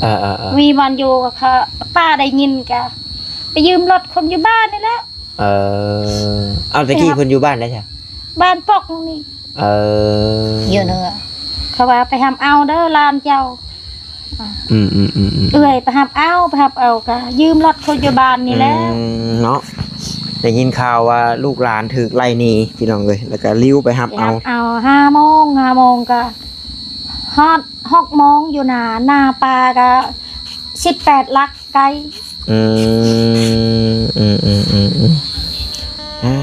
ເອີໆໆ ມີບ່ອນຢູ່ ເຂົາ ປ້າໄດ້ຍິນກະໄປຢືມລົດຄົນຢູ່ບ້ານນີ້ແຫຼະ. ເອີ ເອົາ ແຕ່ກີ້ເພິ່ນຢູ່ບ້ານໃດຊະ? ບ້ານປົກນີ້. ເອີ ຢູ່ເໜືອ ເຂົາວ່າໄປຮັບເອົາເດີຫຼານເຈົ້າ. ອືມໆໆໆ ເອື້ອຍໄປຮັບເອົາ ໄປຮັບເອົາກະຢືມລົດເຂົາຢູ່ບ້ານນີ້ແຫຼະ. ອືມ ເນາະ ໄດ້ຍິນຂ່າວວ່າລູກຫຼານຖືກໄລ່ໜີພີ່ນ້ອງເອີຍ ແລ້ວກະລິ້ວໄປຮັບເອົາ ໄປຮັບເອົາ ຫ້າໂມງ ຫ້າໂມງກະຮອດ ຫົກໂມງ ຢູ່ໜ້າ ໜ້າປ່າກະສິບແປດຫຼັກ ໄກ. ອືມ ອືມໆໆໆ ອາ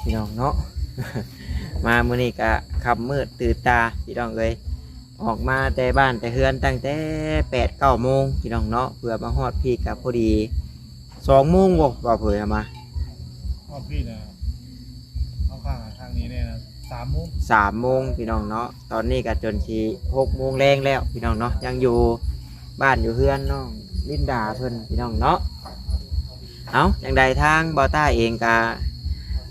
ພີ່ນ້ອງເນາະ ມາມື້ນີ້ກະຄ່ຳມືດຕື່ນຕາພີ່ນ້ອງເອີຍ. ອອກມາແຕ່ບ້ານແຕ່ເຮືອນຕັ້ງແຕ່ແປດເກົ້າໂມງພີ່ນ້ອງເນາະ ເພື່ອມາຮອດພີ້ກະພໍດີສອງໂມງບໍ່ ບໍ່ເຜີຍເອົາມາ ຮອດພີ້ນະ ເຮົາຂ້າງທາງນີ້ແນ່ນະ ສາມໂມງ ສາມໂມງພີ່ນ້ອງເນາະ. ຕອນນີ້ກະຈົນຊິຫົກໂມງແລງແລ້ວພີ່ນ້ອງເນາະ ຍັງຢູ່ບ້ານຢູ່ເຮືອນນ້ອງລິນດາເພິ່ນພີ່ນ້ອງເນາະ. ເອົາ ຈັ່ງໃດທາງບ່າວຕ້າເອງກະ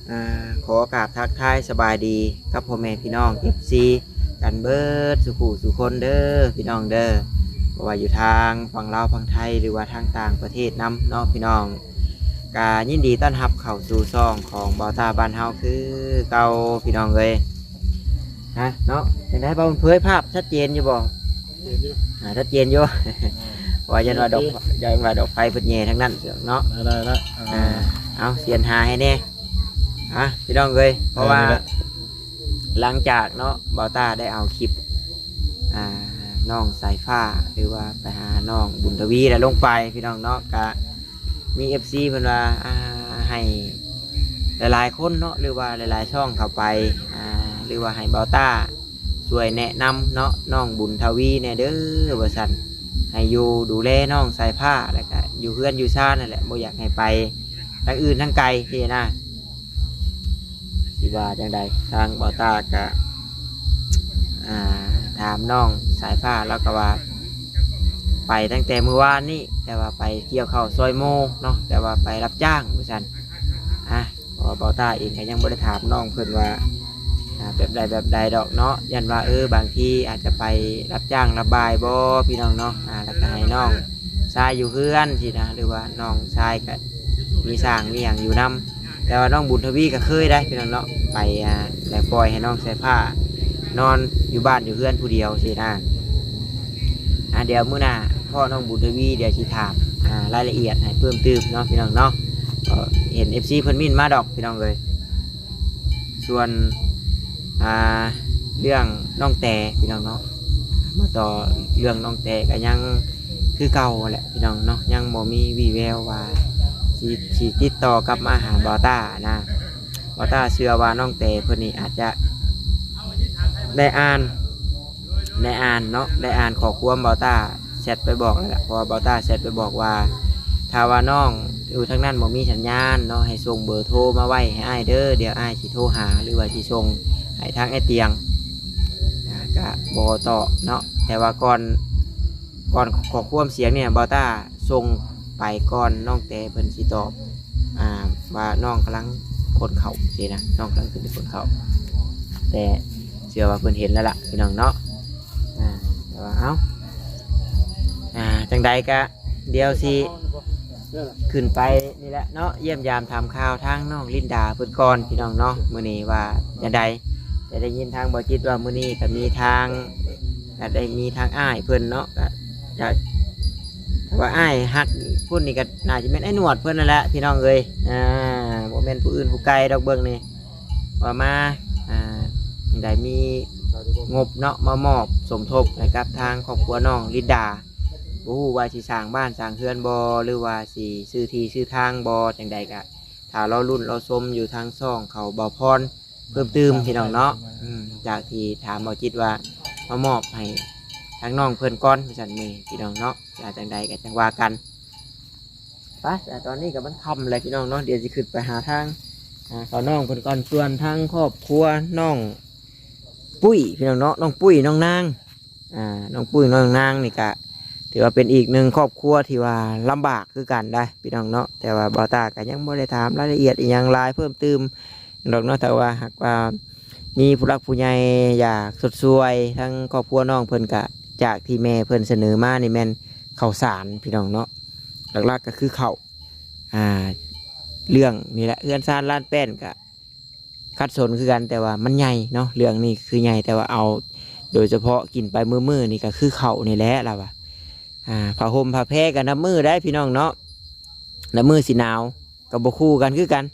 ອ່າ ຂໍກາບທັກທາຍສະບາຍດີກັບພໍ່ແມ່ພີ່ນ້ອງ ເອັຟຊີ ກັນເບິດສູ່ຜູ້ສູ່ຄົນເດີພີ່ນ້ອງເດີ ບໍ່ວ່າຢູ່ທາງຝັ່ງລາວຝັ່ງໄທ ຫຼືວ່າທາງຕ່າງປະເທດນຳເນາະພີ່ນ້ອງ. ກະຍິນດີຕ້ອນຮັບເຂົ້າສູ່ຊ່ອງຂອງບ່າວຕ້າບ້ານເຮົາຄືເກົ່າພີ່ນ້ອງເອີຍ ຮະ ເນາະ. ຈັ່ງໃດບ່າວບຸນເຜີຍ ພາບຊັດເຈນຢູ່ບໍ່? ເຫັນຢູ່ ອ່າ ຊັດເຈນຢູ່ ອ່າ ວ່າຢ້ານວ່າດອກ ຢ້ານວ່າດອກໄຟເພິ່ນແຍ່ທາງນັ້ນເນາະ ໄດ້ໆ ອ່າ ອ່າ ເອົາ ສຽນຫາໃຫ້ແນ່ ອ່ະ ພີ່ນ້ອງເອີຍ ເພາະວ່າ ເອີ ນີ້ແຫຼະ ຫຼັງຈາກເນາະ ບ່າວຕ້າໄດ້ເອົາຄລິບ ອ່າ ນ້ອງສາຍຟ້າ ຫຼືວ່າໄປຫານ້ອງບຸນທະວີ ແລ້ວລົງໄປ ພີ່ນ້ອງເນາະ ກະ ມີເອັຟຊີເພິ່ນວ່າ ອ່າ ໃຫ້ຫຼາຍໆຄົນເນາະ ຫຼືວ່າຫຼາຍໆຊ່ອງເຂົ້າໄປ ອ່າ ຫຼືວ່າໃຫ້ບ່າວຕ້າຊ່ວຍແນະນຳເນາະ ນ້ອງບຸນທະວີແດ່ເດີ ວ່າຊັ້ນ ໃຫ້ຢູ່ດູແລນ້ອງສາຍຟ້າ ແລ້ວກະຢູ່ເຮືອນຢູ່ຊານນັ້ນແຫຼະ ບໍ່ຢາກໃຫ້ໄປທາງອື່ນທາງໄກຊີ້ນະ. ຊິວ່າຈັ່ງໃດ ທາງບ່າວຕ້າກະ ອ່າ ຖາມນ້ອງສາຍຟ້າ ລາວກໍວ່າໄປຕັ້ງແຕ່ມື້ວານນີ້ ແຕ່ວ່າໄປກ່ຽວເຂົ້າຊອຍໂມເນາະ ແຕ່ວ່າໄປຮັບຈ້າງວ່າຊັ້ນ ອ່າ ເພາະວ່າບ່າວຕ້າເອງກໍຍັງບໍ່ໄດ້ຖາມນ້ອງເພິ່ນວ່າ ອ່າ ແບບໃດແບບໃດດອກເນາະ ຢ້ານວ່າ ເອີ ບາງທີອາດຈະໄປຮັບຈ້າງຮັບບ່າຍບໍ່ ພີ່ນ້ອງເນາະ ອ່າ ແລ້ວກໍໃຫ້ນ້ອງຊາຍຢູ່ເຮືອນຊີ້ນະ ຫຼືວ່ານ້ອງຊາຍກໍມີຊ່າງມີຫຍັງຢູ່ນຳ. ແຕ່ວ່ານ້ອງບຸນທະວີກໍເຄີຍໄດ໋ພີ່ນ້ອງເນາະ ໄປ ອ່າ ແລ້ວປ່ອຍໃຫ້ນ້ອງສາຍຟ້ານອນຢູ່ບ້ານຢູ່ເຮືອນຜູ້ດຽວຊີ້ນະ. ອ່າ ດຽວມື້ໜ້າພໍ້ນ້ອງບຸນທະວີ ດຽວຊິຖາມ ອ່າ ລາຍລະອຽດໃຫ້ເພີ່ມຕື່ມເນາະ ພີ່ນ້ອງເນາະ ກໍເຫັນເອັຟຊີເພິ່ນມິ້ນມາດອກ ພີ່ນ້ອງເອີຍ. ສ່ວນ ອ່າ ເລື່ອງນ້ອງແຕ ພີ່ນ້ອງເນາະ ມາຕໍ່ເລື່ອງນ້ອງແຕ ກໍຍັງຄືເກົ່າແຫຼະ ພີ່ນ້ອງເນາະ ຍັງບໍ່ມີວີ່ແວວວ່າຊິ ຊິຕິດຕໍ່ກັບມາຫາບ່າວຕ້ານະ. ບ່າວຕ້າເຊື່ອວ່ານ້ອງແຕເພິ່ນນີ້ອາດຈະໄດ້ອ່ານ ໄດ້ອ່ານເນາະ ໄດ້ອ່ານຂໍ້ຄວາມບ່າວຕ້າແຊັດໄປບອກແລ້ວລະ ເພາະວ່າບ່າວຕ້າແຊັດໄປບອກວ່າ ຖ້າວ່ານ້ອງຢູ່ທາງນັ້ນບໍ່ມີສັນຍານເນາະ ໃຫ້ສົ່ງເບີໂທມາໄວ້ໃຫ້ອ້າຍເດີ ດຽວອ້າຍຊິໂທຫາ ຫຼືວ່າຊິສົ່ງໃຫ້ທາງອ້າຍຕຽງ ອ່າ ກະບໍ່ຕອບເນາະ. ແຕ່ວ່າກ່ອນ ກ່ອນຂໍ້ຄວາມສຽງນີ້ ບ່າວຕ້າສົ່ງໄປກ່ອນນ້ອງແຕເພິ່ນຊິຕອບ ອ່າ ວ່ານ້ອງກຳລັງຂົນເຂົ້າຊີ້ນະ ນ້ອງກຳລັງຂຶ້ນໄປຂົນເຂົ້າ ແຕ່ເຊື່ອວ່າເພິ່ນເຫັນແລ້ວລະ ພີ່ນ້ອງເນາະ. ອ່າ ແຕ່ວ່າ ເອົ້າ ອ່າ ຈັ່ງໃດກະ ດຽວຊິຂຶ້ນໄປນີ້ແຫຼະເນາະ ຢ້ຽມຢາມຖາມຂ່າວທາງນ້ອງລິນດາເພິ່ນກ່ອນ ພີ່ນ້ອງເນາະ ມື້ນີ້ວ່າຈັ່ງໃດ. ແຕ່ໄດ້ຍິນທາງບ່າວຈິດວ່າມື້ນີ້ກໍມີທາງ ກໍໄດ້ມີທາງອ້າຍເພິ່ນເນາະ ກໍຢາກ ຖ້າວ່າອ້າຍຮັກພຸ້ນນີ້ກໍໜ້າຈະແມ່ນອ້າຍໜວດເພິ່ນນັ້ນແຫຼະ ພີ່ນ້ອງເອີຍ ອ່າ ບໍ່ແມ່ນຜູ້ອື່ນຜູ້ໄກດອກ ເບິ່ງນີ້ວ່າມາ ອ່າ ໄດ້ມີງົບເນາະ ມາມອບສົມທົບໃຫ້ກັບທາງຄອບຄົວນ້ອງລິນດາ. ບໍ່ຮູ້ວ່າຊິສ້າງບ້ານສ້າງເຮືອນບໍ່ ຫຼືວ່າຊິຊື້ທີ່ຊື້ທາງບໍ່ ຈັ່ງໃດກະຖ້າລໍລຸ້ນລໍຊົມຢູ່ທາງຊ່ອງເຂົາ ບ່າວພອນ ເພີ່ມຕື່ມ ພີ່ນ້ອງເນາະ. ອືມ ຈາກທີ່ຖາມບ່າວຈິດວ່າມາມອບໃຫ້ທາງນ້ອງເພິ່ນກ່ອນ ວ່າຊັ້ນ ມື້ນີ້ ພີ່ນ້ອງເນາະ. ຈາກຈັ່ງໃດກໍຈັ່ງວ່າກັນ ໄປ ຕອນນີ້ກໍມັນຄ່ຳແລ້ວ ພີ່ນ້ອງເນາະ. ດຽວຊິຂຶ້ນໄປຫາທາງ ອ່າ ເຂົານ້ອງເພິ່ນກ່ອນ. ສ່ວນທາງຄອບຄົວນ້ອງ ປຸ້ຍ ພີ່ນ້ອງເນາະ ນ້ອງປຸ້ຍ ນ້ອງນາງ ອ່າ ນ້ອງປຸ້ຍນ້ອງນາງນີ້ກະ ຖືວ່າເປັນອີກໜຶ່ງຄອບຄົວທີ່ວ່າລຳບາກຄືກັນໄດ໋ພີ່ນ້ອງເນາະ. ແຕ່ວ່າບ່າວຕ້າກໍຍັງບໍ່ໄດ້ຖາມລາຍລະອຽດອີ່ຫຍັງຫຼາຍເພີ່ມຕື່ມດອກເນາະ, ແຕ່ວ່າຫາກວ່າມີຜູ້ຫຼັກຜູ້ໃຫຍ່ຢາກຊົດຊ່ວຍທາງຄອບຄົວນ້ອງເພິ່ນ ກະຈາກທີ່ແມ່ເພິ່ນສະເໜີມານີ້ແມ່ນເຂົ້າສານພີ່ນ້ອງເນາະ, ຫຼັກໆກໍຄືເຂົ້າ. ອ່າ ເລື່ອງນີ້ແຫຼະ ເຮືອນຊານລານແປ້ນກະ ຂັດສົນຄືກັນ ແຕ່ວ່າມັນໃຫຍ່ເນາະ, ເລື່ອງນີ້ຄືໃຫຍ່ ແຕ່ວ່າເອົາໂດຍສະເພາະກິນໄປມື້ໆນີ້ກໍຄືເຂົ້ານີ້ແຫຼະລາວວ່າ. ອ່າ ຜ້າຫົ່ມຜ້າແພກໍນັບມື້ໄດ້ພີ່ນ້ອງເນາະ, ນັບມື້ຊິໜາວກໍບໍ່ຄູ່ກັນຄືກັນ.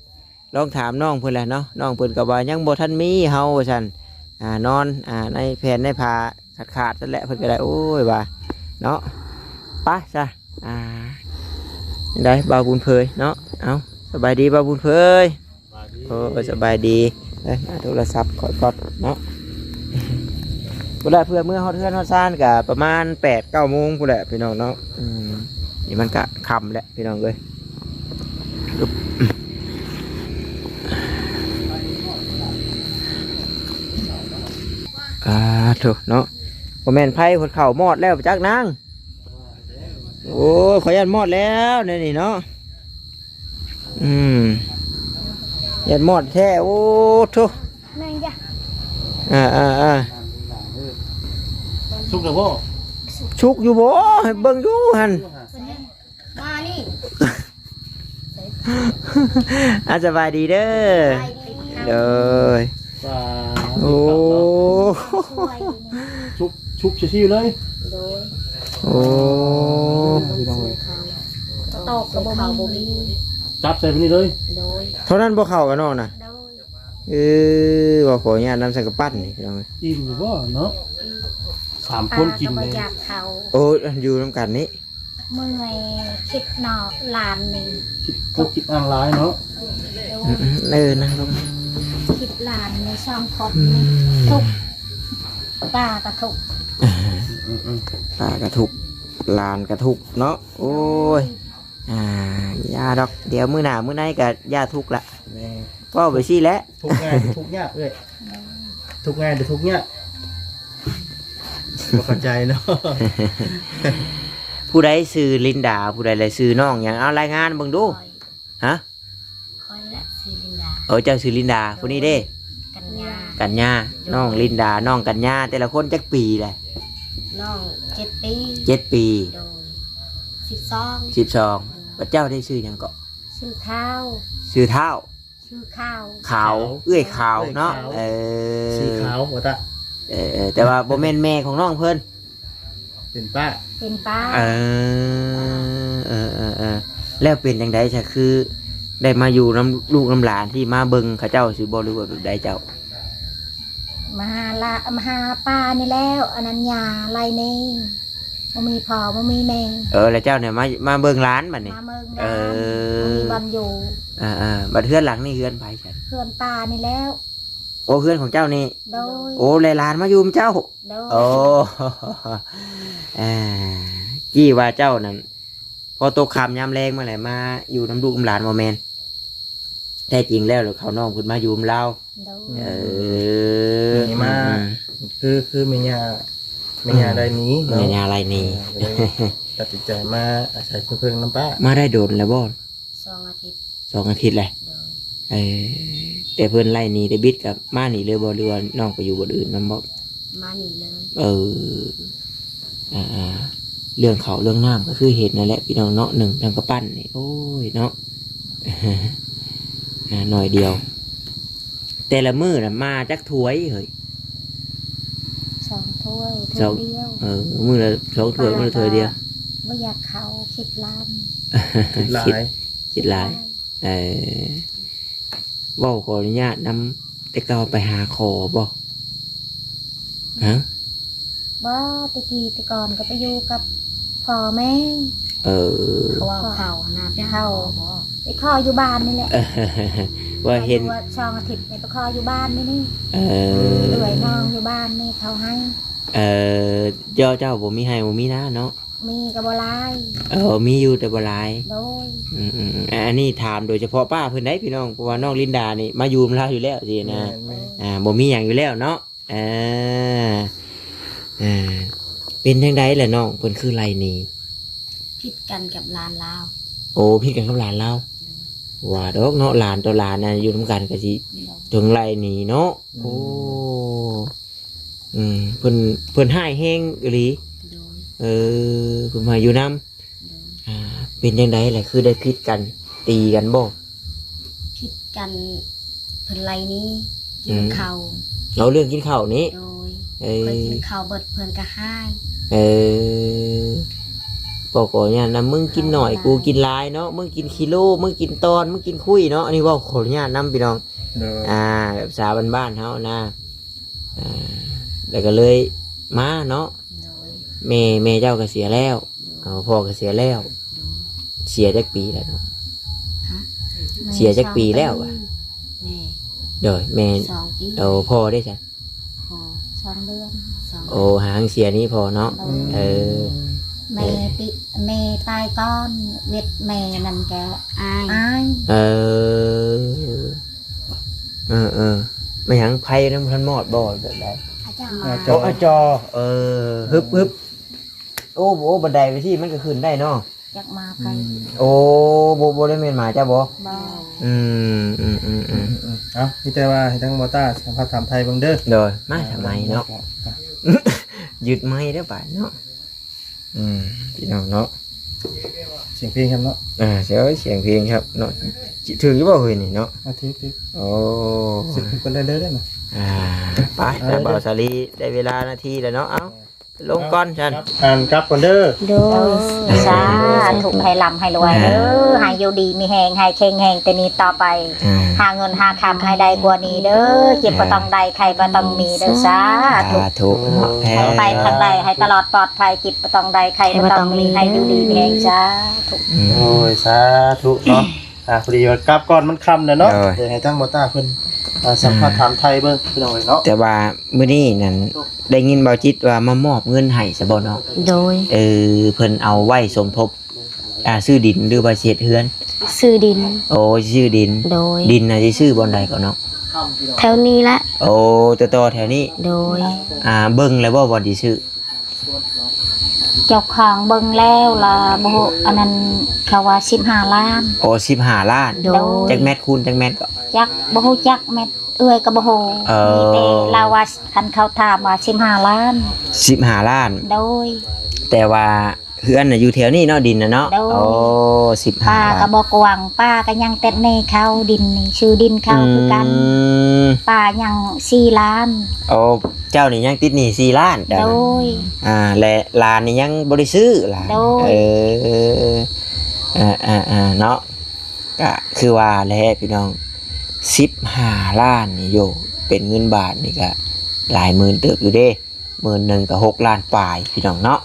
ລອງຖາມນ້ອງເພິ່ນແຫຼະເນາະ, ນ້ອງເພິ່ນກໍວ່າຍັງບໍ່ທັນມີເຮົາວ່າຊັ້ນ. ອ່າ ນອນ ອ່າ ໃນແຜ່ນໃນຜ້າຂາດໆຊັ້ນແຫຼະ ເພິ່ນກໍໄດ້ ໂອ້ຍ ວ່າເນາະ. ໄປຊະ. ອ່າ ໄດ້ ບ່າວບຸນເຜີຍເນາະ. ເອົ້າ ສະບາຍດີບ່າວບຸນເຜີຍ. ໂອ້ຍ ສະບາຍດີ. ເອີຍ ມາໂທລະສັບຂ້ອຍກ່ອນເນາະ. ພຸ້ນລະ ເພື່ອເມືອຮອດເຮືອນຮອດຊານກະປະມານແປດເກົ້າໂມງພຸ້ນແຫຼະພີ່ນ້ອງເນາະ. ອືມ ນີ້ມັນກະຄ່ຳແລ້ວພີ່ນ້ອງເອີຍ. ອ່າ ໂທ້ເນາະ, ບໍ່ແມ່ນໄຟເພິ່ນເຂົ້າມອດແລ້ວຈັກນາງ. ໂອ້ຍ ຂ້ອຍຢ້ານມອດແລ້ວແນວນີ້ເນາະ. ອືມ ຢ້ານມອດແທ້. ໂອ້ໂທ້ ແມ່ນຈ້ະ. ອ່າໆໆ ສຸກແລ້ວບໍ່? ສຸກຢູ່ບໍ່? ໃຫ້ເບິ່ງຢູ່ຫັ້ນ. ມານີ້ ອ່າ ສະບາຍດີເດີ. ສະບາຍດີ. ໂດຍ. ໂອ້ ສວຍ ຊຸກ ຊຸກຊື່ໆເລີຍ. ໂດຍ. ໂອ້ ພີ່ນ້ອງເອີຍ ຕອກກໍບໍ່ມີ ຈັບໃສ່ແບບນີ້ເລີຍ. ໂດຍ. ເທົ່ານັ້ນບໍ່ເຂົ້າກັນນ້ອງນະ. ໂດຍ. ເອີ ວ່າຂໍອະນຸຍາດນຳໃສ່ກະປັ້ນນີ້ພີ່ນ້ອງເອີຍ. ອີ່ມຢູ່ບໍ່ເນາະ? ສາມຄົນກິນເລີຍ. ປາກໍບໍ່ຢາກເຂົ້າ. ໂອ້ ຢູ່ນຳກັນນີ້. ເມື່ອຍຄິດເນາະ ຫຼານນີ້ ຄິດ ພວກຄິດອ່າງຫຼາຍເນາະ. ເອີ ອືມໆ ເອີ ນັ່ງລົງ. ຄິດຫຼານນີ້ສອງຄົນ ອືມ ທຸກ ປາກະທຸກ. ອືມໆ ປາກະທຸກ ຫຼານກະທຸກເນາະ. ໂອ້ຍ ອ່າ ຢ່າດອກ ດຽວມື້ໜ້າມື້ໃນກະຢ່າທຸກລະ. ແມ່ນ ເວົ້າໄປຊີ້ແຫຼະ. ທຸກງ່າຍ ທຸກຍາກເອື້ອຍ. ທຸກງ່າຍ ແຕ່ທຸກຍາກ ບໍ່ເຂົ້າໃຈເນາະ. ຜູ້ໃດຊື່ລິນດາ ຜູ້ໃດລະຊື່ນ້ອງຫຍັງ? ເອົາລາຍງານເບິ່ງດູ. ຮະ? ຂ້ອຍແຫຼະຊື່ລິນດາ. ເອີ ເຈົ້າຊື່ລິນດາ. ຜູ້ນີ້ເດ້? ກັນຍາ. ກັນຍາ. ໂດຍ. ນ້ອງລິນດາ ນ້ອງກັນຍາ ແຕ່ລະຄົນຈັກປີແຫຼະ? ນ້ອງເຈັດປີ. ເຈັດປີ. ໂດຍ. ສິບສອງ. ສິບສອງ. ບັດເຈົ້າໄດ້ຊື່ຫຍັງເກາະ? ຊື່ຂາວ. ຊື່ທ້າວ. ຊື່ຂາວ. ຂາວ ເອື້ອຍຂາວເນາະ. ເອື້ອຍຂາວ. ເອີ ຊື່ຂາວວ່າຕະ. ເອີ ເອີ ແຕ່ວ່າບໍ່ແມ່ນແມ່ຂອງນ້ອງເພິ່ນ ເປັນປ້າ. ເປັນປ້າ. ເອີ ເອີ ເອີ ເອີ ແລ້ວເປັນຈັ່ງໃດຊະ ຄືໄດ້ມາຢູ່ນຳລູກນຳຫຼານທີ່ມາເບິ່ງເຂົາເຈົ້າຊື່ບໍ່ ຫຼືວ່າແບບໃດເຈົ້າ? ມາຫາລະ ມາຫາປ້ານີ້ແລ້ວ ອັນນັ້ນ ຍ່າໄລ່ໜີ ບໍ່ມີພໍ່ບໍ່ມີແມ່. ເອີ ແລ້ວເຈົ້ານີ້ມາ ມາເບິ່ງຫຼານບັດນີ້. ມາເບິ່ງຫຼານ. ເອີ ບໍ່ມີບ່ອນຢູ່. ອ່າໆ ບັດເຮືອນຫຼັງນີ້ເຮືອນໃຜຊັ້ນ? ເຮືອນປ້ານີ້ແລ້ວ. ໂອ້ ເຮືອນຂອງເຈົ້ານີ້? ໂດຍ. ໂອ້ ແລະຫຼານມາຢູ່ນຳເຈົ້າ? ໂດຍ. ໂອ້ ອ່າ ກີ້ວ່າເຈົ້ານັ້ນ ພໍຕົກຄ່ຳຍາມແລງມາແລ້ວ ມາຢູ່ນຳລູກນຳຫຼານບໍ່ແມ່ນ? ແທ້ຈິງແລ້ວ ເຂົານ້ອງເພິ່ນມາຢູ່ນຳລາວ. ໂດຍ. ເອີ ນີ້ມາ ອືມໆ ຄື ຄືແມ່ຍ່າ ແມ່ຍ່າໄລ່ໜີເນາະ. ແມ່ຍ່າໄລ່ໜີ. ເອີ ກໍເລີຍຕັດສິນໃຈມາອາໄສເພິ່ງນຳປ້າ. ມາໄດ້ດົນແລ້ວບໍ່? ສອງອາທິດ. ສອງອາທິດແລ້ວ. ໂດຍ. ເອີ ແຕ່ເພິ່ນໄລ່ໜີແຕ່ບິດກໍມານີ້ເລີຍບໍ່ ຫຼືວ່ານ້ອງໄປຢູ່ບ່ອນອື່ນນຳບໍ່? ມານີ້ເລີຍ. ເອີ ອ່າໆ ເລື່ອງເຂົ້າເລື່ອງນ້ຳກໍຄືເຫັນນັ້ນແຫຼະພີ່ນ້ອງເນາະ, ໜຶ່ງທັງກະປັ້ນນີ້ ໂອ້ຍເນາະ ໜ້ອຍດຽວ. ແຕ່ລະມື້ນະມາຈັກຖ້ວຍເຮີ້ຍ? ສອງຖ້ວຍ. ສອງ ຖ້ວຍດຽວ. ເອີ ມື້ລະສອງຖ້ວຍ. ມື້ລະຖ້ວຍດຽວ. ບໍ່ຢາກເຂົ້າ ຄິດຫຼານ. ຄິດຫຼາຍ. ຄິດ ຄິດຫຼາຍ. ເອີ ເວົ້າຂໍອະນຸຍາດນຳ ແຕ່ເກົ່າໄປຫາຂໍບໍ່? ຮະ? ບໍ່ ແຕ່ກີ້ແຕ່ກ່ອນກໍໄປຢູ່ກັບພໍ່ແມ່. ເອີ ເຂົາເຂົ້ານະ ໄປເຂົ້າ ໄປຂໍຢູ່ບ້ານນີ້ແຫຼະ. ວ່າເຫັນ ເຂົ້າຢູ່ສອງອາທິດນີ້ ໄປຂໍຢູ່ບ້ານນີ້ນີ້. ເອີ ເອື້ອຍນ້ອງຢູ່ບ້ານນີ້ເຂົາໃຫ້. ເອີ ເຈົ້າ ເຈົ້າບໍ່ມີໄຮ່ບໍ່ມີນາເນາະ? ມີກໍບໍ່ຫຼາຍ. ເອີ ມີຢູ່ແຕ່ບໍ່ຫຼາຍ. ໂດຍ. ອືມໆ ອັນນີ້ຖາມໂດຍສະເພາະປ້າເພິ່ນໄດ໋ພີ່ນ້ອງ ເພາະວ່ານ້ອງລິນດານີ້ມາຢູ່ນຳລາວຢູ່ແລ້ວຊີ້ນະ. ແມ່ນໆ. ອ່າ ບໍ່ມີຫຍັງຢູ່ແລ້ວເນາະ. ເອີ ເອີ ອ່າ ເປັນຈັ່ງໃດລະນ້ອງ ເພິ່ນຄືໄລ່ໜີ? ຜິດກັນກັບຫຼານລາວ. ໂອ້ ຜິດກັນກັບຫຼານລາວ. ວ່າດອກເນາະ ຫຼານຕໍ່ຫຼານນະ ຢູ່ນຳກັນກໍຊິ ໂດຍ ເຖິງໄລ່ໜີເນາະ. ອືມ ໂອ້ ອືມ ເພິ່ນ ເພິ່ນຮ້າຍແຮງອີ່ຫຼີ. ໂດຍ ເອີ ເພິ່ນມາຢູ່ນຳ. ໂດຍ ອ່າ ເປັນຈັ່ງໃດລະ ຄືໄດ້ຜິດກັນ ຕີກັນບໍ່? ຜິດກັນ ເພິ່ນໄລ່ໜີ ອືມ ກິນເຂົ້າ. ເອົາເລື່ອງກິນເຂົ້ານີ້. ໂດຍ ເອີ ຂ້ອຍກິນເຂົ້າເບິດ ເພິ່ນກໍຮ້າຍ. ເອີ ກໍຂໍອະນຸຍາດນຳ ມຶງກິນໜ້ອຍ ກູກິນຫຼາຍເນາະ ມຶງກິນຂີ້ໂລ ມຶງກິນຕອນ ມຶງກິນຄຸຍເນາະ. ອັນນີ້ເວົ້າຂໍອະນຸຍາດນຳພີ່ນ້ອງ. ໂດຍ ອ່າ ແບບພາສາບ້ານໆເຮົານະ. ອ່າ ແລ້ວກໍເລີຍມາເນາະ. ໂດຍ ແມ່ ແມ່ເຈົ້າກໍເສຍແລ້ວ. ໂດຍ ເອົາ ພໍ່ກໍເສຍແລ້ວ. ໂດຍ ເສຍຈັກປີແລ້ວເນາະ? ຮະ? ເສຍຈັກປີແລ້ວ? ແມ່ ໂດຍ ແມ່ ສອງປີ. ໂອ້ ພໍ່ເດ້ຊະ? ພໍ່ສອງເດືອນ ສອງ ໂອ້ ຫາງເສຍນີ້ພໍ່ເນາະ. ໂດຍ ເອີ ແມ່ຕິ ແມ່ຕາຍກ່ອນ ເວດແມ່ນັ້ນກໍອາຍ ອາຍ. ເອີ ເອີ ເອີ ແມ່ນຫຍັງ ໄຟຍັງບໍ່ທັນມອດບໍ່ ແບບໃດ? ອາຈາ ໂອ້ ອາຈໍ ເອີ ຮຶບໆ. ໂອ້ ໂອ້ ບັນໄດໄປທີ່ມັນກໍຂຶ້ນໄດ້ເນາະ. ຈັກມາໄປ ອືມ ໂອ້ ບໍ່ ບໍ່ໄດ້ແມ່ນໝາເຈົ້າບໍ່? ບໍ່ ອືມ ອືມ ອືມ ອືມ ອືມ ເອົ້າ ມີແຕ່ວ່າໃຫ້ທາງບໍ່ຕ້າສຳພາດຖາມໄທເບິ່ງເດີ. ໂດຍ ມາ ອ່າ ທຳໄມເນາະ ຍຶດໄມເດີບາດເນາະ. ອືມ ພີ່ນ້ອງເນາະ ສຽງເພງຄັບເນາະ. ອ່າ ສຽງ ສຽງເພງຄັບເນາະ. ຖືກຢູ່ບໍ່ເຮີຍນີ້ເນາະ? ອ່າ ຖືກ ຖືກ. ໂອ້ ເສັດຄືກັນໄດ້ເລີຍນະ. ອ່າ ໄປ ອ່າ ແຕ່ບ່າວສາລີໄດ້ເວລານາທີແລ້ວເນາະ. ເອົາ ລົງກ່ອນຊັ້ນ ອັນກັບກ່ອນເດີ. ໂດຍ ສາທຸ ໃຫ້ລ່ຳໃຫ້ລວຍເດີ ອ່າ ໃຫ້ຢູ່ດີມີແຮງ ໃຫ້ແຂງແຮງແຕ່ນີ້ຕໍ່ໄປ ອ່າ ຫາເງິນຫາຄຳໃຫ້ໄດ້ກວ່ານີ້ເດີ ເຈັບບໍ່ຕ້ອງໄດ້ ໄຂ້ບໍ່ຕ້ອງມີເດີ ສາທຸ ສາທຸເນາະ. ໃຫ້ໄປທາງໃດໃຫ້ຕະຫຼອດປອດໄພ ເຈັບບໍ່ຕ້ອງໄດ້ ໄຂ້ບໍ່ຕ້ອງມີ ໃຫ້ຢູ່ດີມີແຮງ ສາທຸ. ອືມ ໂອ້ຍ ສາທຸເນາະ. ອ່າ ພໍດີວ່າກັບກ່ອນມັນຄ່ຳແລ້ວເນາະ. ໂດຍ ເດີ ໃຫ້ທາງບໍ່ຕ້າເພິ່ນ ອ່າ ສຳພາດ ອ່າ ຖາມໄທເບິ່ງພີ່ນ້ອງເອີຍເນາະ. ແຕ່ວ່າມື້ນີ້ນັ້ນ ໄດ້ຍິນບ່າວຈິດວ່າມາມອບເງິນໃຫ້ຊະບໍ່ເນາະ? ໂດຍ ເອີ ເພິ່ນເອົາໄວ້ສົມທົບ ອ່າ ຊື້ດິນ ຫຼືວ່າຊິເຮັດເຮືອນ? ຊື້ດິນ. ໂອ້ ຊິຊື້ດິນ. ໂດຍ ດິນນະຊິຊື້ບ່ອນໃດກໍເນາະ? ແຖວນີ້ແຫຼະ. ໂອ້ ຕໍ່ໆແຖວນີ້. ໂດຍ ອ່າ ເບິ່ງແລ້ວບໍ່ບ່ອນຊິຊື້? ເຈົ້າຂອງເບິ່ງແລ້ວລະບໍ່ ອັນນັ້ນ ເຂົາວ່າສິບຫ້າລ້ານ. ໂອ້ ສິບຫ້າລ້ານ. ໂດຍ ຈັກແມັດຄູນຈັກແມັດກໍ? ຈັກ ບໍ່ຮູ້ຈັກແມັດ ເອື້ອຍກໍບໍ່ຮູ້. ເອີ ມີແຕ່ລາວວ່າ ຄັນເຂົາຖາມວ່າສິບຫ້າລ້ານ. ສິບຫ້າລ້ານ. ໂດຍ ແຕ່ວ່າເຮືອນນະຢູ່ແຖວນີ້ເນາະ ດິນນະເນາະ. ໂດຍ ໂອ້ ສິບຫ້າລ້ານ ປ່າກໍບໍ່ກວ້າງ ປ່າກໍຍັງຕິດໜີ້ເຂົາ ດິນນີ້ ຊື່ດິນເຂົາຄືກັນ. ອືມ ປ່າຍັງສີ່ລ້ານ. ໂອ້ ເຈົ້ານີ້ຍັງຕິດໜີ້ສີ່ລ້ານ. ໂດຍ ອ່າ ແລະຫຼານນີ້ຍັງບໍ່ໄດ້ຊື້ຫຼານ. ໂດຍ ເອີ ເອີ ເອີ ເນາະ. ກະຄືວ່າແຫຼະພີ່ນ້ອງ ສິບຫ້າລ້ານນີ້ໂຢ ເປັນເງິນບາດນີ້ກະຫຼາຍໝື່ນເຕີບຢູ່ເດ້. ໝື່ນໜຶ່ງກໍຫົກລ້ານປາຍພີ່ນ້ອງເນາະ.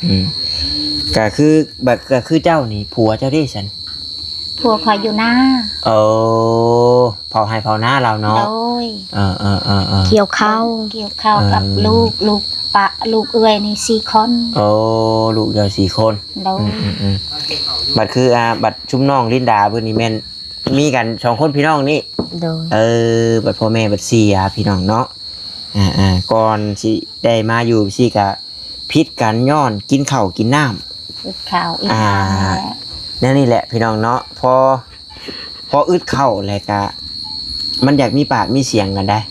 ອືມ ກະຄື ບັດ ກະຄືເຈົ້ານີ້ ຜົວເຈົ້າເດ້ຊັ້ນ? ຜົວຂ້ອຍຢູ່ນາ. ໂອ້ ເຝົ້າໄຮ່ເຝົ້ານາລາວເນາະ. ໂດຍ ເອີໆໆໆ ກ່ຽວເຂົ້າ ກ່ຽວເຂົ້າກັບ ເອີ ລູກ ລູກປະ ລູກເອື້ອຍນີ້ສີ່ຄົນ. ໂອ້ ລູກເຈົ້າສີ່ຄົນ. ໂດຍ ອືມໆໆ ບັດຄື ອ່າ ບັດຊຸມນ້ອງລິນດາເພິ່ນນີ້ແມ່ນມີກັນສອງຄົນພີ່ນ້ອງນີ້. ໂດຍ ເອີ ບັດພໍ່ແມ່ບັດເສຍພີ່ນ້ອງເນາະ. ອ່າໆ ກ່ອນຊິໄດ້ມາຢູ່ຊີ້ກະຜິດກັນຍ້ອນກິນເຂົ້າກິນນ້ຳ ອຶດເຂົ້າ ອຶດ ອ່າ ນ້ຳ ແນວນີ້ແຫຼະພີ່ນ້ອງເນາະ. ພໍ ພໍອຶດເຂົ້າແລ້ວກະ ມັນຢາກມີປາກມີສຽງກັນໄດ໋.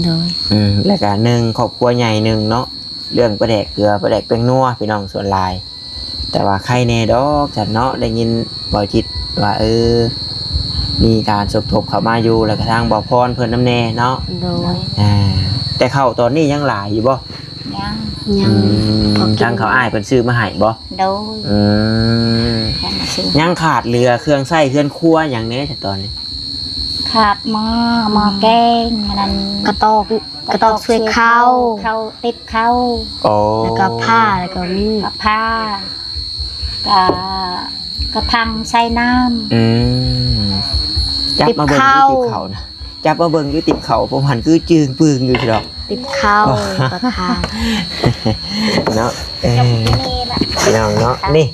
ໂດຍ ອືມ ແລ້ວກະໜຶ່ງ ຄອບຄົວໃຫຍ່ໜຶ່ງເນາະ ເລື່ອງປາແດກເກືອ ປາແດກແປ້ງນົວ ພີ່ນ້ອງ ສ່ວນຫຼາຍ. ແຕ່ວ່າໄຄແນ່ດອກຊັ້ນເນາະ ໄດ້ຍິນບ່າວຈິດວ່າ ເອີ ມີການສົມທົບເຂົ້າມາຢູ່ ແລ້ວກະທາງບ່າວພອນເພິ່ນນຳແນ່ເນາະ. ໂດຍ ອ່າ ແຕ່ເຂົ້າຕອນນີ້ຍັງຫຼາຍຢູ່ບໍ່? ຍັງ ຍັງ ອືມ ພໍກິນ ທາງເຂົາອ້າຍເພິ່ນຊື້ມາໃຫ້ບໍ່? ໂດຍ ອືມ ຍັງຊື້ ຍັງຂາດເຫຼືອເຄື່ອງໃຊ້ເຮືອນຄົວຫຍັງແນ່ຕອນນີ້? ຂາດໝໍ້ ໝໍ້ແກງ ອັນນັ້ນ ກະຕອກ ກະຕອກຊ່ວຍເຂົ້າ ເຂົ້າ ຕິບເຂົ້າ. ໂອ້ ແລ້ວກໍຜ້າ ແລ້ວກໍມີ ກະຜ້າ ກະ ກະຖັງໃສ່ນ້ຳ. ອືມ ຈັບມາເບິ່ງ ຕິບເຂົ້າ ຕິບເຂົ້ານະ ຈັບມາເບິ່ງຢູ່ຕິບເຂົ້າ ພວກມັນຄືຈຶງປຶງຢູ່ດອກ ຕິບເຂົ້າ ປະທານເນາະ. ເອີ ພີ່ນ້ອງເນາະ ນີ້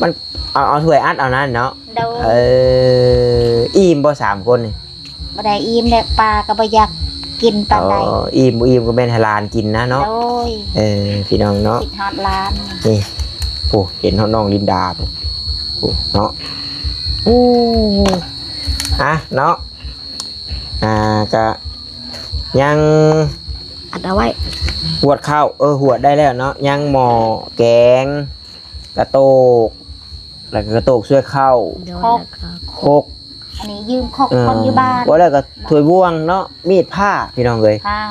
ມັນ ເອົາ ເອົາຖ້ວຍອັດເອົານັ້ນເນາະ. ໂດຍ ເອີ ອີ່ມບໍ່ສາມຄົນນີ້? ບໍ່ໄດ້ອີ່ມແຫຼະ ປາກໍບໍ່ຢາກ ກິນຕອນໃດ. ອໍ ອີ່ມບໍ່ອີ່ມກໍແມ່ນໃຫ້ຫຼານກິນນະເນາະ. ໂດຍ ເອີ ພີ່ນ້ອງເນາະ ຄິດຮອດຫຼານ. ນີ້ ໂອ້ ເຫັນຮອດນ້ອງລິນດາ ໂອ້ ເນາະ. ໂອ້ ອະ ເນາະ ອ່າ ກະຍັງ ອັດເອົາໄວ້ ຫວດເຂົ້າ ເອີ ຫວດໄດ້ແລ້ວເນາະ. ຍັງໝໍ້ແກງ ກະໂຕກ ແລ້ວກະກະໂຕກຊ່ວຍເຂົ້າ. ໂດຍ ຄົກ ແລ້ວກະຄົກ. ອັນນີ້ຢືມຄົກ ເອີ ຄົນຢູ່ບ້ານ. ບໍ່ແລ້ວກະຖ້ວຍບ່ວງເນາະ ມີດພ້າ ພີ່ນ້ອງເອີຍ. ພ້າ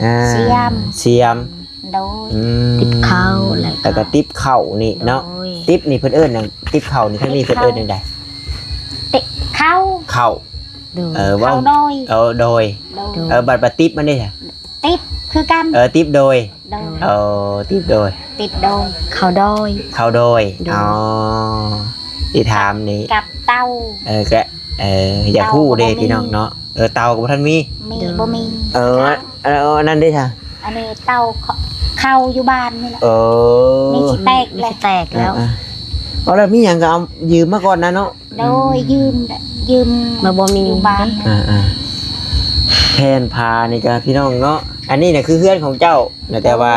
ອ່າ ສຽມ ສຽມ. ໂດຍ ອືມ ຕິບເຂົ້າ ແລ້ວກະ ແລ້ວກະຕິບເຂົ້ານີ້ເນາະ. ໂດຍ ຕິບນີ້ເພິ່ນເອີ້ນຫຍັງ? ຕິບເຂົ້ານີ້ ທາງນີ້ເພິ່ນເອີ້ນຈັ່ງໃດ? ຕິບເຂົ້າ ເຂົ້າ. ໂດຍ ເອີ ເວົ້າ ເຂົ້າໂດຍ. ເອີ ໂດຍ ໂດຍ. ເອີ ບັດ ບັດຕິບມັນເດ້? ຕິບຄືກັນ. ເອີ ຕິບໂດຍ. ໂດຍ ເອີ ຕິບໂດຍ ຕິບໂດຍ ເຂົ້າໂດຍ ເຂົ້າໂດຍ. ໂດຍ ອໍ ທີ່ຖາມນີ້ ກັບເຕົາ. ເອີ ກະ ເອີ ຢາກຮູ້ເດ້ ເຕົາກໍບໍ່ມີ ພີ່ນ້ອງເນາະ. ເອີ ເຕົາກໍບໍ່ທັນມີ. ມີ ໂດຍ ບໍ່ມີ. ເອີ ເອີ ອັນນັ້ນເດ້ຊະ? ອັນນີ້ເຕົາ ເຂົ້າຢູ່ບ້ານນີ້ແຫຼະ. ເອີ ນີ້ຊິແຕກແລ້ວ ຊິແຕກແລ້ວ. ເອີ ເອົາ ແລ້ວມີຫຍັງກໍເອົາຢືມມາກ່ອນນະເນາະ. ໂດຍ ອືມ ຢືມ ຢືມ ມາບໍ່ມີ ຢູ່ບ້ານ. ອ່າໆ ແຜ່ນຜ້ານີ້ກະ ພີ່ນ້ອງເນາະ ອັນນີ້ນະຄືເຮືອນຂອງເຈົ້ານະ ແຕ່ວ່າ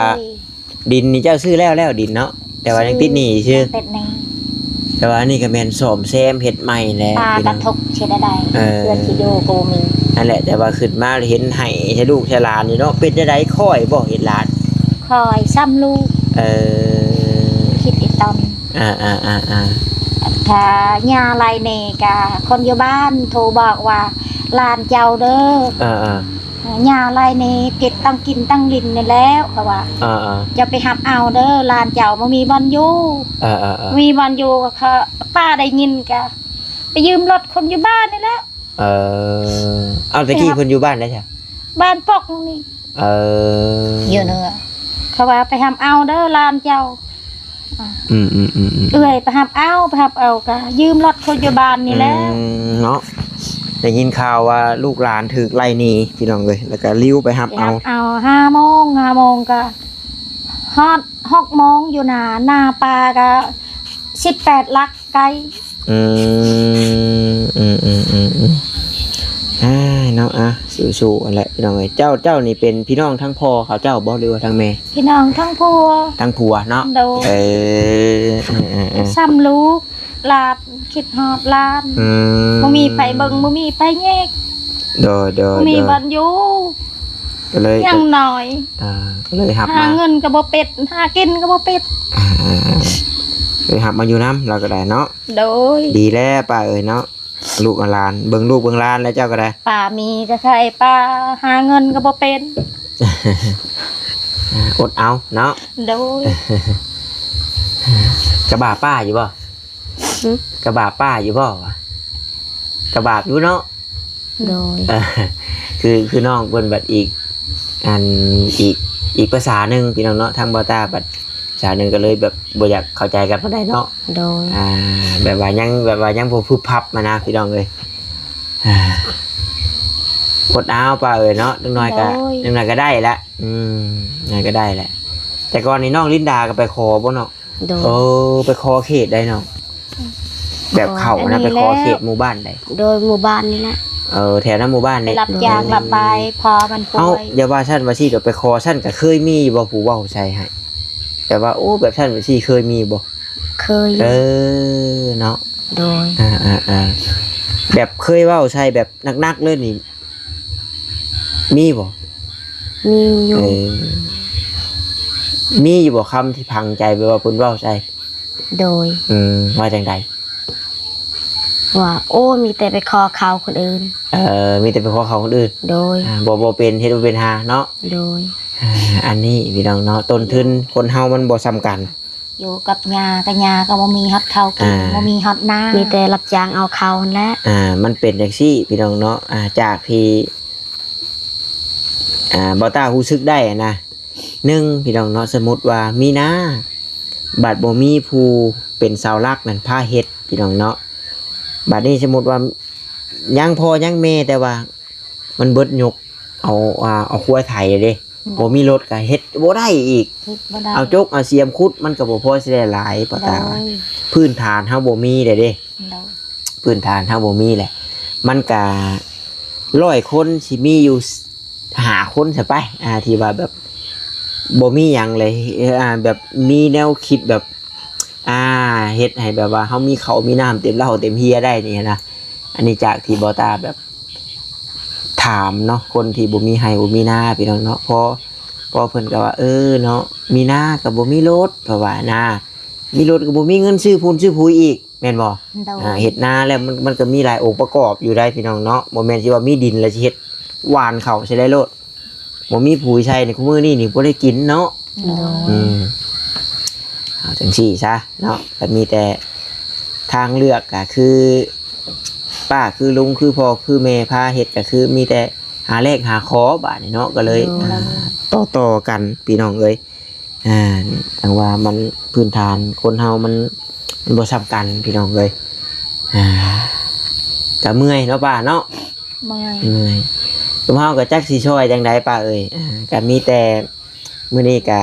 ໂດຍ ດິນນີ້ເຈົ້າຊື້ແລ້ວ ແລ້ວດິນເນາະ ແຕ່ວ່າຍັງຕິດໜີ້ຊື່. ຍັງຕິດໜີ້. ແຕ່ວ່າອັນນີ້ກະແມ່ນສ້ອມແຊມເຮັດໃໝ່ແຫຼະ ປາກະທຸກເຮັດໄດ້. ເອີ ເຮືອນຊິຢູ່ກໍບໍ່ມີ. ນັ້ນແຫຼະ ແຕ່ວ່າຂຶ້ນມາເຫັນໃຫ້ ໃຫ້ລູກໃຫ້ຫຼານຢູ່ເນາະ. ເປັນຈັ່ງໃດ ຄ່ອຍບໍ່ເຫັນຫຼານ? ຄ່ອຍ ຊ້ຳລູກ. ເອີ ຄິດອີ່ຕົນ. ອ່າໆໆໆ ຖ້າຍ່າໄລ່ນີ້ກະຄົນຢູ່ບ້ານໂທບອກວ່າ ຫຼານເຈົ້າເດີ. ອ່າໆ ຍ່າໄລ່ນີ້ ເພິ່ນຕ້ອງກິນຕ້ອງຫຼິ້ນນີ້ແລ້ວ ເຂົາວ່າ. ອ່າໆ ເຈົ້າໄປຮັບເອົາເດີ ຫຼານເຈົ້າບໍ່ມີບ່ອນຢູ່. ອ່າໆໆ ບໍ່ມີບ່ອນຢູ່ ເຂົາ ປ້າໄດ້ຍິນກະໄປຢືມລົດຄົນຢູ່ບ້ານນີ້ແຫຼະ. ເອີ ເອົາ ແຕ່ກີ້ເພິ່ນຢູ່ບ້ານໃດຊະ? ບ້ານປົກນີ້. ເອີ ຢູ່ເໜືອ ເຂົາວ່າໄປຮັບເອົາເດີຫຼານເຈົ້າ. ອືມໆໆໆ ເອື້ອຍໄປຮັບເອົາ ໄປຮັບເອົາກະຢືມລົດຄົນຢູ່ບ້ານນີ້ແຫຼະ. ອືມ ເນາະ ໄດ້ຍິນຂ່າວວ່າລູກຫຼານຖືກໄລ່ໜີ ພີ່ນ້ອງເອີຍ ແລ້ວກະລິ້ວໄປຮັບເອົາ. ໄປຮັບເອົາ ຫ້າໂມງ ຫ້າໂມງກະຮອດ ຫົກໂມງ ຢູ່ໜ້າ ໜ້າປ່າກະ ສິບແປດຫຼັກ ໄກ. ອືມ ອືມໆໆໆ ອ້າຍເນາະ ອ່ະ ສູ້ໆ ຫັ້ນແຫຼະ ພີ່ນ້ອງເອີຍ. ເຈົ້າ ເຈົ້ານີ້ເປັນພີ່ນ້ອງທາງພໍ່ເຂົາເຈົ້າບໍ່ ຫຼືວ່າທາງແມ່? ພີ່ນ້ອງທາງຜົວ. ທາງຜົວເນາະ. ໂດຍ ເອີ ເອີໆໆ ຊ້ຳລູກຫຼານ ຄິດຮອດຫຼານ. ອືມ ບໍ່ມີໃຜເບິ່ງ ບໍ່ມີໃຜແຍກ. ໂດຍໆໆ ບໍ່ມີບ່ອນຢູ່ ກໍເລີຍ ຍັງນ້ອຍ ອ່າ ກໍເລີຍຮັບມາ ຫາເງິນກໍບໍ່ເປັນ ຫາກິນກໍບໍ່ເປັນ. ອ່າ ເລີຍຮັບມາຢູ່ນຳລາວກໍໄດ້ເນາະ. ໂດຍ ດີແລ້ວປ້າເອີຍເນາະ ລູກເອົາຫຼານ ເບິ່ງລູກເບິ່ງຫຼານແລ້ວເຈົ້າກໍໄດ້. ປ້າມີກໍໃຊ້ປ້າ ຫາເງິນກໍບໍ່ເປັນ ອົດເອົາເນາະ. ໂດຍ ກະບາບປ້າຢູ່ບໍ່? ຫຶ? ກະບາບປ້າຢູ່ບໍ່ວະ? ກະບາບຢູ່ເນາະ. ໂດຍ ເອີ ຄື ຄືນ້ອງເພິ່ນບັດອີກ ອັນ ອີກ ອີກພາສາໜຶ່ງ ພີ່ນ້ອງເນາະ ທາງບໍ່ຕາບັດ ສາວໜຶ່ງກໍເລີຍແບບບໍ່ຢາກເຂົ້າໃຈກັນປານໃດເນາະ. ໂດຍ ອ່າ ແບບວ່າຍັງ ແບບວ່າຍັງບໍ່ພຶບພັບມານະ ພີ່ນ້ອງເອີຍ. ອ່າ ອົດເອົາປ້າເອີຍເນາະ ຈັກໜ້ອຍກໍ ໂດຍ ຈັກໜ້ອຍກໍໄດ້ລະ. ອືມ ຫຍັງກໍໄດ້ແຫຼະ. ແຕ່ກ່ອນນີ້ນ້ອງລິນດາກໍໄປຂໍບໍ່ເນາະ? ໂດຍ ເອີ ໄປຂໍເຂດໃດເນາະ? ແບບເຂົ້ານະ ໄປຂໍເຂດໝູ່ບ້ານໃດ? ໂດຍ ໝູ່ບ້ານນີ້ແຫຼະ. ເອີ ແຖວນຳໝູ່ບ້ານນີ້ ໄປຮັບຈ້າງຮັບບາຍ ພໍ່ມັນປ່ວຍ. ເອົ້າ ຢ່າວ່າຊັ້ນວ່າຊີ້ ໄປຂໍຊັ້ນກໍເຄີຍມີຢູ່ບໍ່ ຜູ້ເວົ້າໃສ່ໃຫ້? ແບບວ່າ ໂອ້ ແບບຊັ້ນແບບຊີ້ເຄີຍມີບໍ່? ເຄີຍຢູ່. ເອີ ເນາະ. ໂດຍ ອ່າໆໆ ແບບເຄີຍເວົ້າໃສ່ແບບໜັກໆເລີຍນີ້ ມີບໍ່? ມີຢູ່. ເອີ ມີຢູ່ບໍ່ຄຳທີ່ຝັງໃຈ ແບບວ່າເພິ່ນເວົ້າໃສ່? ໂດຍ ອືມ ວ່າຈັ່ງໃດ? ວ່າ ໂອ້ ມີແຕ່ໄປຂໍເຂົ້າຄົນອື່ນ. ເອີ ມີແຕ່ໄປຂໍເຂົ້າຄົນອື່ນ. ໂດຍ ອ່າ ບໍ່ ບໍ່ເປັນ ເຮັດບໍ່ເປັນຫາເນາະ. ໂດຍ ອ່າ ອັນນີ້ພີ່ນ້ອງເນາະ ຕົ້ນທຶນຄົນເຮົາມັນບໍ່ສ່ຳກັນ. ຢູ່ກັບຍ່າ ກັບຍ່າກໍບໍ່ມີຮອດເຂົ້າກິນ ອ່າ ບໍ່ມີຮອດນາ ມີແຕ່ຮັບຈ້າງເອົາເຂົ້າຫັ້ນແຫຼະ. ອ່າ ມັນເປັນຈັ່ງຊີ້ພີ່ນ້ອງເນາະ. ອ່າ ຈາກທີ່ ອ່າ ບ່າວຕ້າຮູ້ສຶກໄດ້ນະ ໜຶ່ງ ພີ່ນ້ອງເນາະ ສົມມຸດວ່າມີນາ ບັດບໍ່ມີຜູ້ເປັນເສົາຫຼັກນັ້ນພາເຮັດ ພີ່ນ້ອງເນາະ. ບັດນີ້ສົມມຸດວ່າຍັງພໍ່ຍັງແມ່ ແຕ່ວ່າ ມັນເບິດຍຸກເອົາ ອ່າ ເອົາຄວາຍໄຖເດ້. ອືມ ບໍ່ມີລົດກໍເຮັດບໍ່ໄດ້ອີກ ເຮັດບໍ່ໄດ້. ເອົາຈົກເອົາສຽມຂຸດ ມັນກໍບໍ່ພໍຊິໄດ້ຫຼາຍ ປ້າຕາ. ໂດຍ ພື້ນຖານເຮົາບໍ່ມີເດ້. ໂດຍ ພື້ນຖານເຮົາບໍ່ມີແຫຼະ ມັນກະຮ້ອຍຄົນຊິມີຢູ່ ຫ້າຄົນຊະໄປ ອ່າ ທີ່ວ່າແບບບໍ່ມີຫຍັງເລີຍ ອ່າ ແບບມີແນວຄິດແບບ ອ່າ ເຮັດໃຫ້ແບບວ່າເຮົາມີເຂົ້າມີນ້ຳເຕັມເຫຼົ້າເຕັມເຮຍໄດ້ນີ້ນະ. ອັນນີ້ຈາກທີ່ບໍ່ຕາແບບ ຖາມເນາະ ຄົນທີ່ບໍ່ມີໄຮ່ບໍ່ມີນາ ພີ່ນ້ອງເນາະ ພໍ ພໍເພິ່ນກໍວ່າ ເອີເນາະ ມີນາກໍບໍ່ມີລົດ ເພາະວ່ານາ ມີລົດກໍບໍ່ມີເງິນຊື້ຝຸ່ນຊື້ປຸຍອີກ ແມ່ນບໍ່? ໂດຍ ອ່າ ເຮັດນາແລ້ວມັນ ມັນກໍມີຫຼາຍອົງປະກອບຢູ່ໄດ໋ ພີ່ນ້ອງເນາະ ບໍ່ແມ່ນຊິວ່າມີດິນແລ້ວຊິເຮັດຫວ່ານເຂົ້າໃສ່ໄດ້ໂລດ. ບໍ່ມີປຸຍໃສ່ນີ້ ຄູ່ມື້ນີ້ນີ້ບໍ່ໄດ້ກິນເນາະ. ໂດຍ ອືມ ເອົາຈັ່ງຊີ້ຊະເນາະ ກໍມີແຕ່ທາງເລືອກ ກໍຄືປ້າ ຄືລຸງ ຄືພໍ່ ຄືແມ່ພາເຮັດ ກໍຄືມີແຕ່ຫາແລກຫາຂໍບາດນີ້ເນາະ ກໍເລີຍ ໂດຍ ອ່າ ຕໍ່ໆກັນ ພີ່ນ້ອງເອີຍ. ອ່າ ຈັ່ງວ່າມັນ ພື້ນຖານຄົນເຮົາມັນ ມັນບໍ່ສ່ຳກັນ ພີ່ນ້ອງເອີຍ. ອ່າ ກໍເມື່ອຍເນາະປ້າເນາະ ເມື່ອຍ ເມື່ອຍ ຊຸມເຮົາກໍຈັກຊິຊ່ອຍຈັ່ງໃດປ້າເອີຍ. ອ່າ ກໍມີແຕ່ມື້ນີ້ກໍ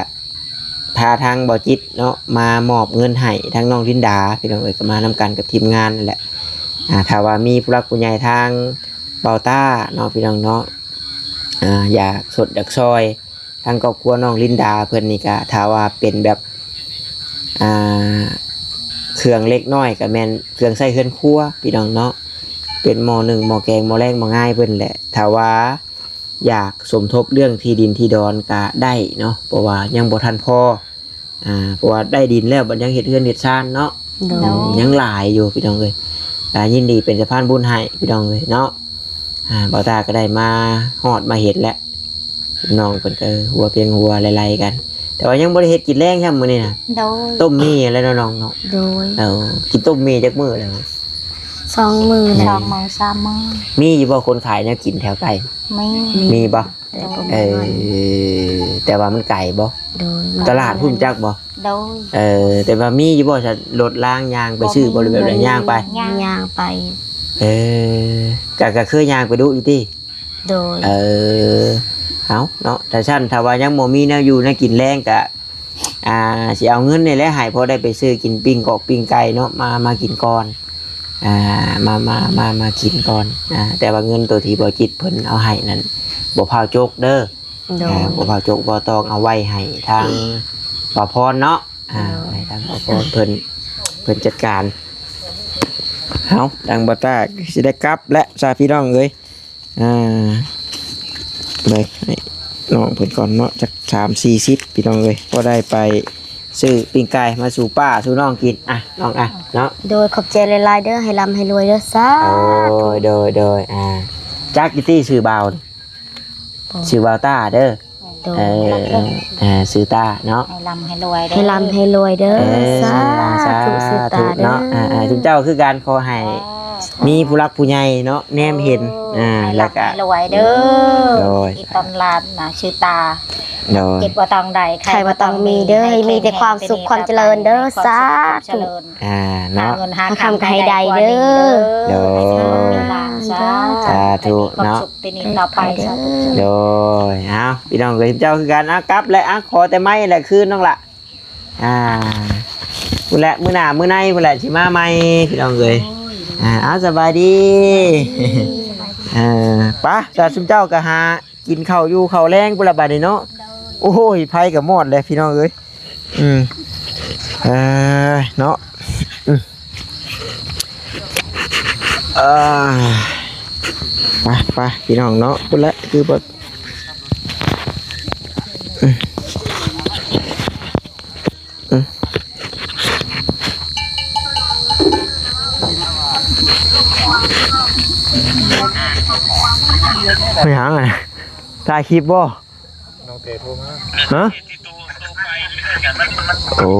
ພາທາງບໍ່ຈິດເນາະ ມາມອບເງິນໃຫ້ທາງນ້ອງລິນດາ ພີ່ນ້ອງເອີຍ ກໍມານຳກັນກັບທີມງານນັ້ນແຫຼະ. ອ່າ ຖ້າວ່າມີຜູ້ຫຼັກຜູ້ໃຫຍ່ທາງເບົາຕ້າເນາະ ພີ່ນ້ອງເນາະ ອ່າ ຢາກຊົດຢາກຊ່ອຍ ທາງຄອບຄົວນ້ອງລິນດາເພິ່ນນີ້ກະ ຖ້າວ່າເປັນແບບ ອ່າ ເຄື່ອງເລັກນ້ອຍກະແມ່ນເຄື່ອງໃຊ້ເຮືອນຄົວ ພີ່ນ້ອງເນາະ ເປັນໝໍ້ໜຶ້ງ ໝໍ້ແກງ ໝໍ້ແລງ ໝໍ້ງາຍເພິ່ນແຫຼະ. ຖ້າວ່າຢາກສົມທົບເລື່ອງທີ່ດິນທີ່ດອນກະໄດ້ເນາະ ເພາະວ່າຍັງບໍ່ທັນພໍ ອ່າ ເພາະວ່າໄດ້ດິນແລ້ວບັດຍັງເຮັດເຮືອນເຮັດຊານເນາະ. ໂດຍ ອືມ ຍັງຫຼາຍຢູ່ ພີ່ນ້ອງເອີຍ. ກໍຍິນດີເປັນສະພານບຸນໃຫ້ ພີ່ນ້ອງເອີຍເນາະ. ອ່າ ບ່າວຕາກໍໄດ້ມາຮອດມາເຫັນແລ້ວ ນ້ອງເພິ່ນກໍຫົວພຽງຫົວໄລ່ໆກັນ ແຕ່ວ່າຍັງບໍ່ໄດ້ເຮັດກິນແລງຊ້ຳມື້ນີ້ນະ. ໂດຍ ຕົ້ມໝີ່ແລ້ວເນາະນ້ອງເນາະ. ໂດຍ ເອີ ກິນຕົ້ມໝີ່ຈັກມື້ແລ້ວ? ສອງມື້ແລ້ວ ສອງມື້ສາມມື້. ມີຢູ່ບໍ່ຄົນຂາຍແນວກິນແຖວໃກ້? ມີ ມີບໍ່? ແຕ່ບໍ່ມີ ເອີ ເງິນ ແຕ່ວ່າມັນໄກບໍ່? ໂດຍ ຕະຫຼາດພຸ້ນຈັກບໍ່? ໂດຍ ເອີ ແຕ່ວ່າມີຢູ່ບໍ່ ລົດລາງຍ່າງໄປຊື້ບໍ່ ຫຼືແບບໃດ? ຍ່າງໄປ ຍ່າງ ຍ່າງໄປ. ເອີ ກະ ກະເຄີຍຍ່າງໄປດຸຢູ່ຕິ? ໂດຍ ເອີ ເອົາເນາະ ຖ້າຊັ້ນ ຖ້າວ່າຍັງບໍ່ມີແນວຢູ່ແນວກິນແລງກະ ອ່າ ຊິເອົາເງິນນີ້ແຫຼະໃຫ້ ພໍໄດ້ໄປຊື້ກິນປີ້ງກອກປີ້ງໄກ່ເນາະ ມາ ມາກິນກ່ອນ ອ່າ ມາ ມາ ມາ ມາກິນກ່ອນ. ອ່າ ແຕ່ວ່າເງິນໂຕທີ່ບໍ່ຈິດເພິ່ນເອົາໃຫ້ນັ້ນ ບໍ່ພ້າວຈົກເດີ. ໂດຍ ອ່າ ບໍ່ພ້າວຈົກບໍ່ຕ້ອງ ເອົາໄວ້ໃຫ້ທາງບ່າວພອນເນາະ. ອ່າ ໂດຍ ໃຫ້ທາງບ່າວພອນເພິ່ນ ເພິ່ນຈັດການ. ເຮົາ ທາງບ່າວຕາຊິໄດ້ກັບແລ້ວຊະ ພີ່ນ້ອງເອີຍ. ອ່າ ໄດ້ໃຫ້ນ້ອງເພິ່ນກ່ອນເນາະ ຈັກສາມສີ່ສິບ ພີ່ນ້ອງເອີຍ ພໍໄດ້ໄປຊື້ປີ້ງໄກ່ມາສູ່ປ້າສູ່ນ້ອງກິນ. ອ່ະ ນ້ອງ ອ່ະ ເນາະ. ໂດຍ ຂອບໃຈຫຼາຍໆເດີ ໃຫ້ລ່ຳໃຫ້ລວຍເດີ ສາທຸ. ໂອ້ຍ ໂດຍ ໂດຍ ອ່າ ຈັກຢູ່ຕິຊື່ບ່າວ? ບໍ່ ຊື່ບ່າວຕ້າເດີ. ໂດຍ ເອີ ເອີ ຊື່ຕ້າເນາະ ໃຫ້ລ່ຳໃຫ້ລວຍເດີ ໃຫ້ລ່ຳໃຫ້ລວຍເດີ. ເອີ ສາທຸ ສາທຸ ຊື່ຕ້າເດີເນາະ. ອ່າ ອ່າ ຊຸມເຈົ້າຄືກັນ ຂໍໃຫ້ ເອີ ມີຜູ້ຫຼັກຜູ້ໃຫຍ່ເນາະ ແນມເຫັນ ເອີ ອ່າ ໃຫ້ລ່ຳໃຫ້ລວຍເດີ. ໂດຍ ອີຕອນຫຼານນະ ຊື່ຕ້າ. ໂດຍ ເຈັບບໍ່ຕ້ອງໄດ້ ໄຂ້ບໍ່ຕ້ອງມີເດີ ໃຫ້ມີແຕ່ຄວາມສຸກຄວາມຈະເລີນເດີ ສາທຸ. ອ່າ ເນາະ ຫາເງິນຫາຄຳກໍໃຫ້ໄດ້ເດີ. ໂດຍ ໃຫ້ມີຫຼານ ສາທຸ ສາທຸເນາະ. ປີນີ້ຕໍ່ໄປ ສາທຸ ສາທຸ. ໂດຍ ເອົາ ພີ່ນ້ອງເອີຍ ເຈົ້າຄືກັນ ເອົາ ກັບແຫຼະ ເອົາ ຂໍແຕ່ໄມ້ແຫຼະຄືນນ້ອງລະ. ອ່າ ພຸ້ນແຫຼະ ມື້ໜ້າມື້ໃນພຸ້ນແຫຼະ ຊິມາໃໝ່ ພີ່ນ້ອງເອີຍ. ໂອ້ຍ ອ່າ ເອົາ ສະບາຍດີ ສະບາຍດີ. ເອີ ໄປ ສາທຸ ຊຸມເຈົ້າກໍຫາ ກິນເຂົ້າຢູ່ເຂົ້າແລງພຸ້ນລະບາດນີ້ເນາະ. ໂດຍ ໂອ້ຍ ໄຟກໍມອດແລ້ວພີ່ນ້ອງເອີຍ. ອືມ ເອີ ເນາະ ອືມ ເອີ ໄປ ໄປ ພີ່ນ້ອງເນາະ ພຸ້ນລະ ຄືບໍ່ ອືມ ອືມ ເປັນຫຍັງ ຖ່າຍຄລິບບໍ່? ນ້ອງເຕໂທມາ ຮະ? ໂອ້